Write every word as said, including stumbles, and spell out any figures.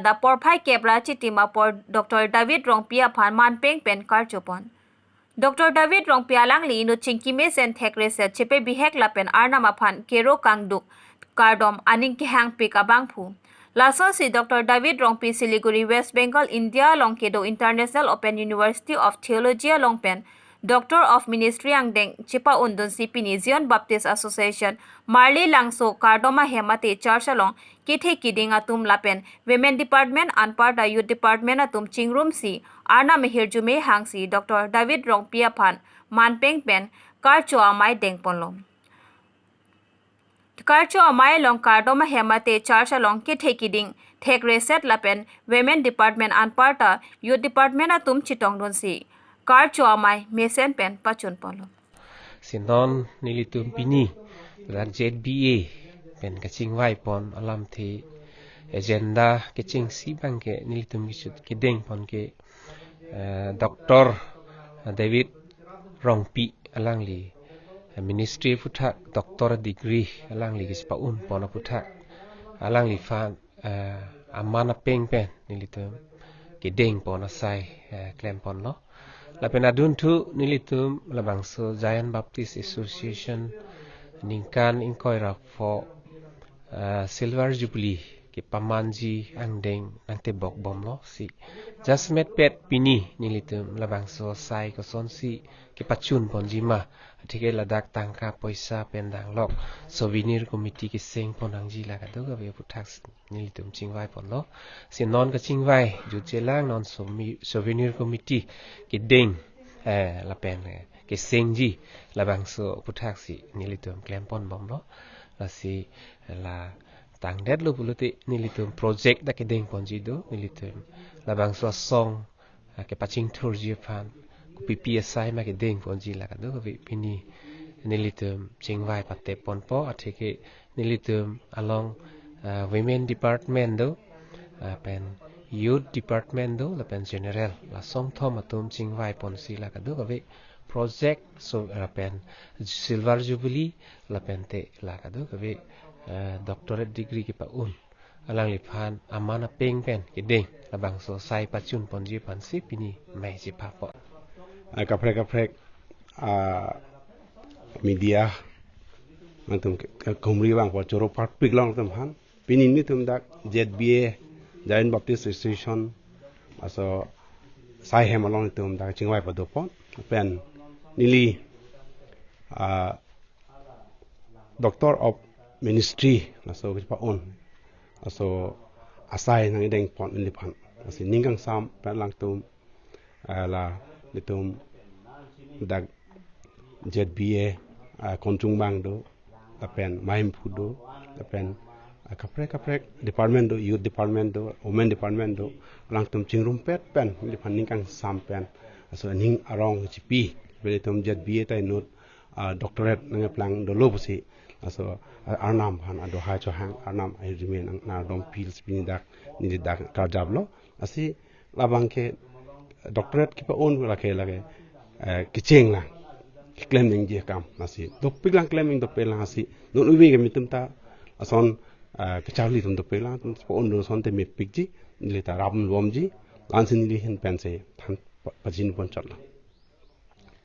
Dak porphai kep ra chitim apor Doctor David Rongpi aphan manpeng pen karchopon. Doctor David Rongpi alangli inut chingki mesen thekre set chepe bihek lapen Arnam aphan kero kangduk kardom aning kehangpik abangphu. Lasonsi Doctor David Rongpi Siliguri, West Bengal, India along kedo International Open University of Theology along pen Doctor of Ministry angdeng chepa-undunsi pini Zion Baptist Association Marli Langso kardom ahem mate church along kethe kiding atum lapen Women Department anparta Youth Department atum chingrumsi Arnam ahirjume hangsi Doctor David Rongpi aphan manpeng pen karcho amei dengponlo. Karcho amei along kardom ahem mate church along kethe kiding thekre set lapen Women Department anparta Youth Department atum chetongdunsi karcho amei mesen pen pachunponlo. Si non nelitum pini dak Z B A pen kachingvaipon alamthe agenda kechengsi abangke nelitum kechut kedengpon ke, eh, Doctor David Rongpi alangli, eh, ministry aphuthak, doctor degree alangli kechepa-unpon aphuthak, alangliphan, eh, aman apeng pen nelitum kedengpon asai, eh, klemponlo. Lapen adunthu nelitum labangso Zion Baptist Association ningkan ingkoi ra pho, eh, Silver Jubilee kepamanji angdeng nangtebok bomlo si. Jasemet pet pini nelitum labangso asai kosonsi kepachunponji ma, atheke ladak tangka poisa pen danglok Souvenir Committee kesengpon nangji la kadokave aphuthak nelitum chingvaiponlo. Si non kachingvai jutjelang non somi-, Souvenir Committee kedeng, eh, lapen, eh, kesengji labangso aphuthak si nelitum klempon bomlo. Lasi la tangdetlo pulote nelitum project dak kedengponji do, nelitum labangso asong, ah, kepachingthurji aphan kopipi asai ma kedengponji la kadokave pini nelitum chingvai patepponpo, atheke nelitum along, ah, Women Department do, ah, pen Youth Department do, lapen General, la songthom atum chingvaiponsi la kadokave project, so, lapen Silver Jubilee, lapente la kadokave, eh, doctorate degree kepa-un alangliphan aman apeng pen kedeng labangso asai pachunponji aphansi pini mei chephapo. Ah, kaprek kaprek, ah, media nangtum ke, ke kumri abang po choro parpik long tum han. Pini nelitum dak Z B A, Zion Baptist Association, aso asai hem along nelitum dak chingvai padopon. Pen neli, ah, Doctor of Ministry, laso kechepa-un, laso asai nangkedengpon neliphan. Lasi ning kangsam pen alangtum, ah, la nelitum dak Z B A, ah, Konchung abang do, lapen Mahimphu do, lapen, ah, kaprek kaprek department do, Youth Department do, Women Department do, alangtum chingrumpet pen neliphan ning kangsam pen, laso aning arong chipi, lapen nelitum Z B A ta inut, ah, doctorate nangkeplang dolo pusi, laso, ah, Arnam aphan adohai chohang, Arnam ahirjume nang, nangdom pil si pini dak, neli dak karjaplo. Lasi labang ke doctorate kepa-un lake lake, eh, kecheng lang, keklem nangji akam. Lasi dopik lang klem nang, dopik lang lasi non ubi ke nelitum ta ason, eh, kacharli atum dopik lang, atum pa-un do ason te mepikji, neli ta rap bomji, la-ansi neli ahin pensi than pa-, pajinpon chotlo.